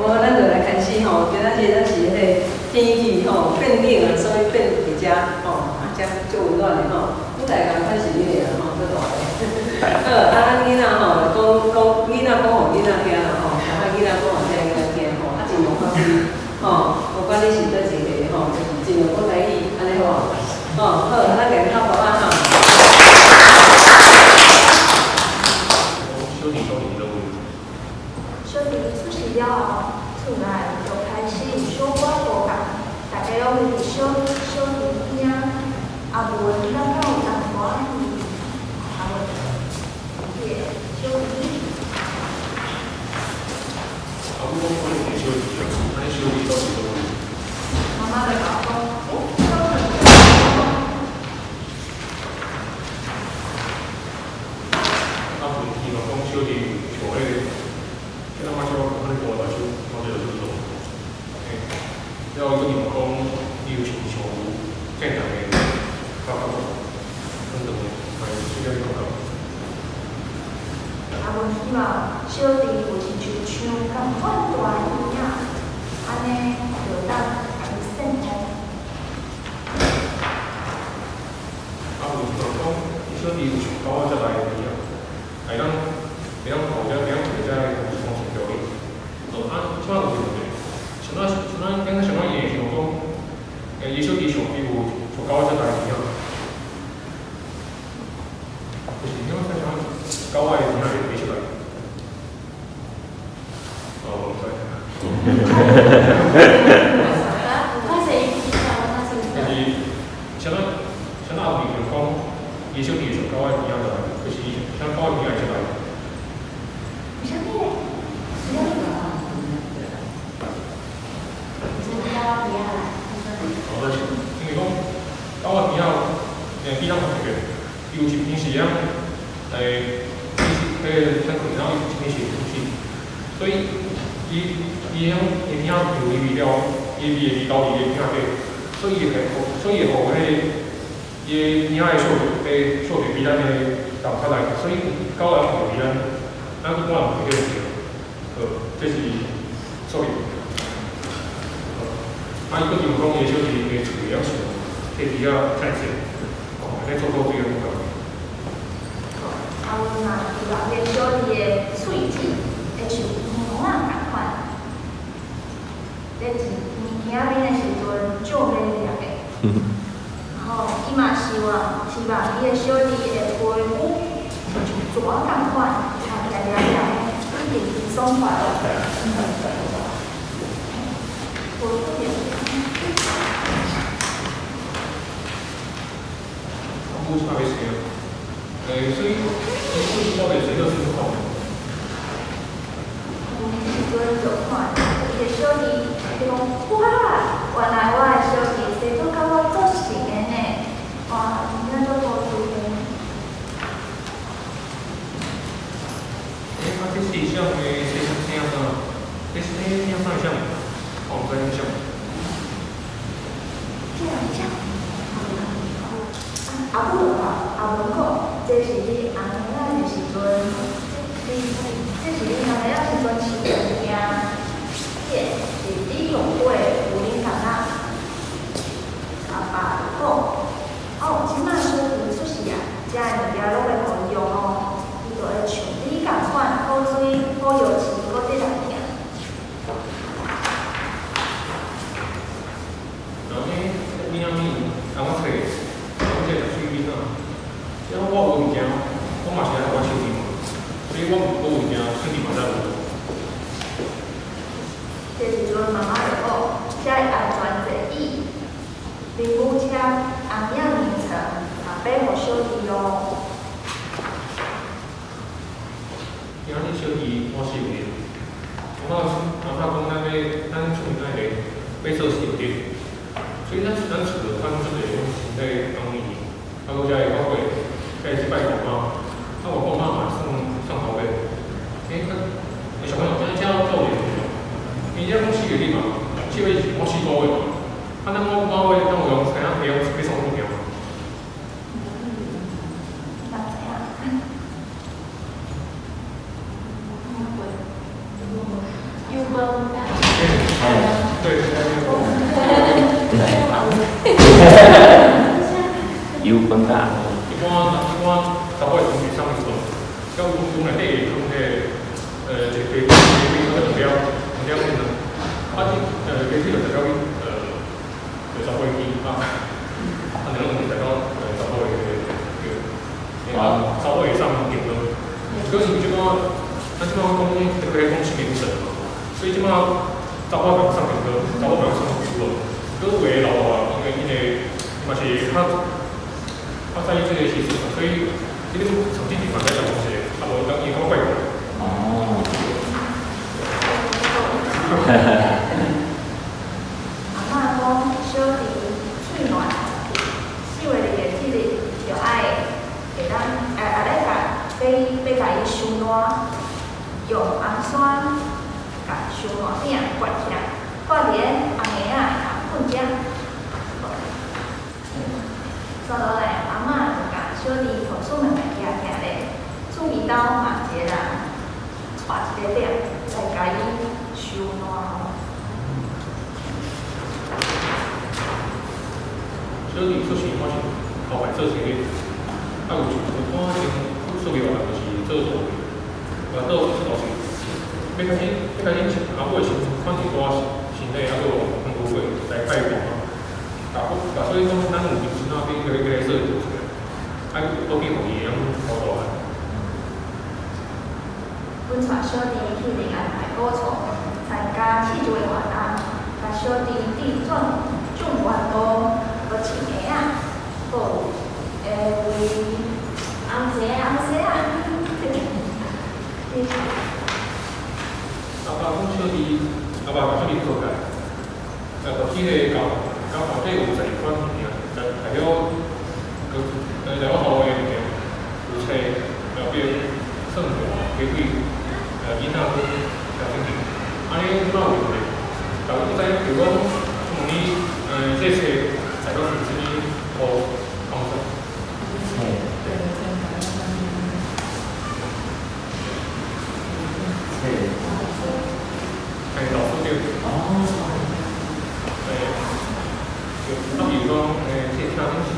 無，咱就來開始吼。今仔日咱是彼個天氣吼變冷啊，所以變佇遮吼，啊遮足溫暖的吼。本來共款是恁的啦吼，足大个。好，啊，咱囡仔吼，講講囡仔講予囡仔聽啦吼，啊，囡仔講予這囡仔聽吼，啊，盡量發揮吼，無管你是佗一個吼，就是盡量講台語，按呢好無？吼，好，咱共拍鼓仔吼。小弟到底佇佗位？小弟出世了後，厝內就開始有小可無仝，大家攏圍佇小小弟邊仔。阿文感覺有淡薄仔虛，阿文，彼个小弟。阿母講可能是小弟啊，按呢小弟到底佇佗位？媽媽就共我講，欸，小弟。阿文希望講小弟像彼个，彼阿媽小可較大大手，我這就手做。嘿，了後伊閣希望講，伊有親像有正常的較較長長的，嘛是小可感覺。阿文希望小弟有親像象仝款大的耳仔，按呢就會當共伊扇風。阿文希望講，伊小弟有像狗仔遮大的耳仔，會當頭遮會當摕遮个風扇調伊。哦啊，這擺有一個問題，像怎像怎咱像怎伊會想講，伊小弟像伊有像狗仔遮大的耳仔，就是怎像狗仔的耳仔會飛出來。哦，我毋知。就是像怎像怎阿文想講，伊小弟像狗仔耳仔大，就是像狗仔耳仔會出來。為啥物咧？為啥物？哦，因為講狗仔耳仔，比咱較特別，伊有一邊是會當，伊是彼個咱困，然後伊一邊是會吐氣，所以伊伊響伊耳仔有伊味了，伊味會味到伊的耳仔底，所以會，所以會予彼個伊的耳仔的嗅覺，彼嗅覺比咱的人較來，所以狗仔會比咱，咱一般人袂曉著。好，這是所以。啊，伊閣想講伊的小弟的喙會曉像鐵皮仔菜色，哦，按呢做做這個感覺。阿文嘛希望彼個小弟的喙齒會像毛仔仝款，咧食物件面的時陣足免掠的。然後伊嘛希望希望伊的小弟的皮膚親像蛇仝款，擦起來涼涼的，一定真爽快。無可能。阿母這擺欲生啊，所以伊小弟到底生做啥物款？有時陣就看伊的小弟，伊講哇，原來我的小弟生做佮我足像的呢，哇，真正足高興的。欸，啊，這是啥的？這是啥啥？這是啥啥啥？我毋知影啥。這人啥？阿母就甲阿文講，這是你阿公仔的時陣，這是你阿公仔時陣飼的物件，這是你用過的牛奶桶仔。阿爸就講，哦，這擺小弟出世啊，遮的物件攏欲予伊用哦，伊就會像你仝款，好水、好藥匙，閣得來疼。然後呢，囡仔咪翁仔冊，講這食水囡仔，這我有物件，我嘛是愛予我小弟嘛，所以我有物件，小弟嘛才有。這時陣媽媽就講，遮的安全座椅、保姆車、紅影眠床，嘛買予小弟咯。今仔日小弟滿四月，阿媽阿媽講咱欲咱出門愛咧欲做四月，所以咱咱厝就趁足濟攏是咧紅年，啊，閣遮會包括開始拜公媽，啊，外公媽嘛算算頭尾，欸，啊，欸，小朋友，這這做會伊遮講4月底嘛，4月是滿4個月嘛，啊，咱滿滿月，咱有用知影會用欲創物件無？毋知影。有無油飯甲一般一般查某會同時送油飯，甲有有內底會放彼个一個雞腿兩了兩了面啊，這雞腿就代表查某的雞啊，啊兩兩就代表查某的對，啊查某會送油飯，可是這擺咱這擺講特別講性別平等嘛，所以這擺查某共送油飯，查某共送油飯，可有的老大因為𪜶的嘛是較較在意這个習俗嘛，所以這個曾經嘛在講一個，啊無當伊感覺怪怪。哦。阿嬤講，小弟喙爛，4月二的這日就愛會當會會咧共欲欲共伊收爛，用紅山共收爛鼎掛起來，掛佇咧紅鞋仔的颳畚遮。煞落來，阿嬤就共小弟塗出慢慢行行咧，厝邊兜嘛一个人帶一个鼎來共伊收爛。小弟出世我是頭擺做生日，啊有有半先出去外就是做大啊做出大事，欲開始欲開始阿母的身款是帶身體抑閣有身軀過來拜訪嘛，共共所以講咱有時陣仔欲欲來做做出來，愛倒去予伊會曉顧大漢。阮帶小弟去靈安大古厝參加試酒的活動，共小弟佇轉狀元路閣穿鞋仔，閣有為紅鞋紅鞋仔。阿爸講小弟，阿爸共小弟做起來，投資个教教內底有12款物件，代代表代表好的物件，有冊、冰、蒜頭、雞腿、囡仔跟小精靈。按呢這擺有問題，大家都知影，比如講，問你，這冊代表是啥物圖方式？冊。老師對。哦。對，啊，比如講，這聽真是，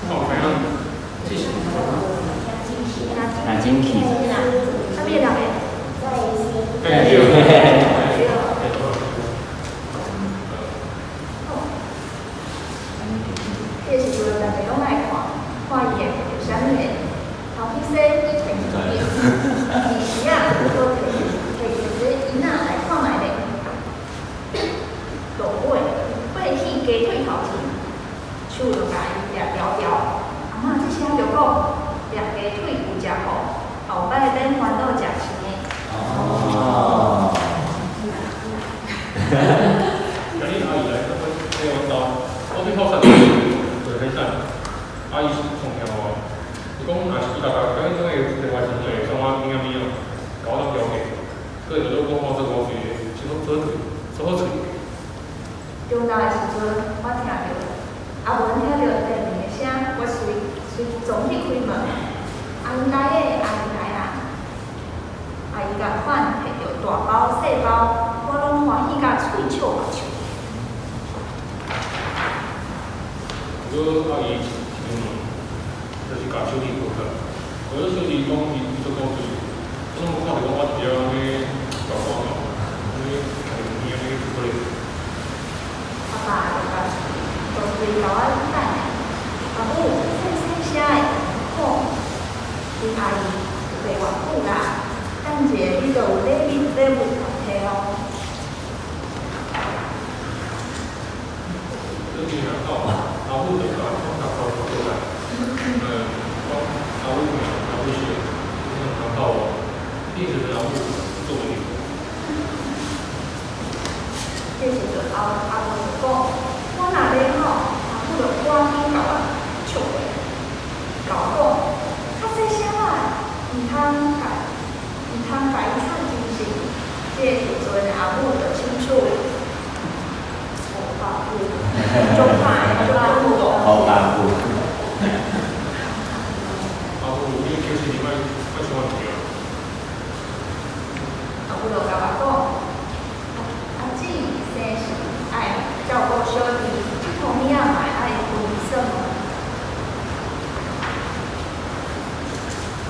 我有知影，這是。聽真去。啥物人的？對。彼个時陣，大家攏愛看，看伊會摕著啥物咧？頭去洗，摕一張，二時仔，閣摕摕一个囡仔來看覓咧。落尾，爬去雞腿頭前，手就共伊掠牢牢。阿嬤這聲就講，掠雞腿有食好，後擺免煩惱食生的。哦。今日阿姨來，我阮兜，我去透山就很散，阿姨是創聽我，伊講若是伊逐逐敢若會電話時陣會創我物仔物仔，共我當標記，閣會做講我做五歲的，做做做好喙。中晝的時陣，我聽著阿文聽著電鈴的聲，我隨隨衝去開門。阿姨來的，阿姨來啊！阿姨共款提著大包細包，我攏歡喜甲喙笑目笑。毋過阿姨就是共小弟講起來，我小弟講伊伊做講就是，我攏看著講我一直按呢大看嘛，按呢徛佇門邊按呢出來。阿爸就共就隨共我等下，阿母細細聲的講，恁阿姨袂偌久啦，等一下你就有禮物禮物通提哦。小弟若到，阿母就共講共頭過來，講阿母命阿母死，你毋通鬥我，你時陣阿母做袂著。這時陣阿阿母就講，我若欲吼，阿母就趕緊共我笑過，共我講，較細聲啦，毋通共毋通共伊吵精神。這個時陣阿母就清楚，烏爸母，足歹足母。好爸母。阿母，你其實你莫莫想我毋對。阿母就共我講，阿阿姊生時愛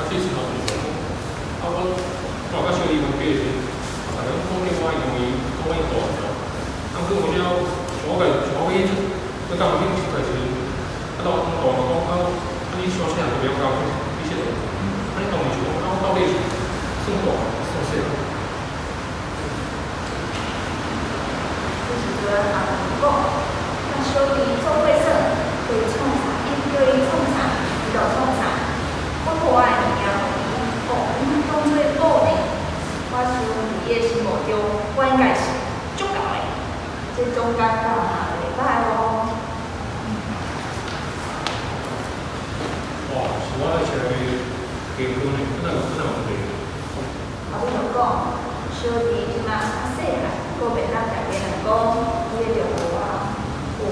這時候就是講，啊我佮小弟關係的時陣，啊逐家攏講電話，因為講我大漢咯。啊，毋過有時候像我家像我去去教堂頂時陣，啊，到大漢講啊，啊你小細漢就袂曉教你佚佗，啊你當時想講，啊我到底是算大算細漢？這時陣阿文講，佮小弟做伙耍，叫伊創啥，伊叫伊創啥，伊就創啥。我予我的物件予伊，哦，你當做寶呢。我想佇伊的心目中，我應該是足𠢕的。這種感覺嘛袂歹哦。哇，是我愛食的雞湯呢，敢若敢若有問題？阿母就講，小弟這馬較細漢，閣袂當共別人講，伊的著無啊。哦，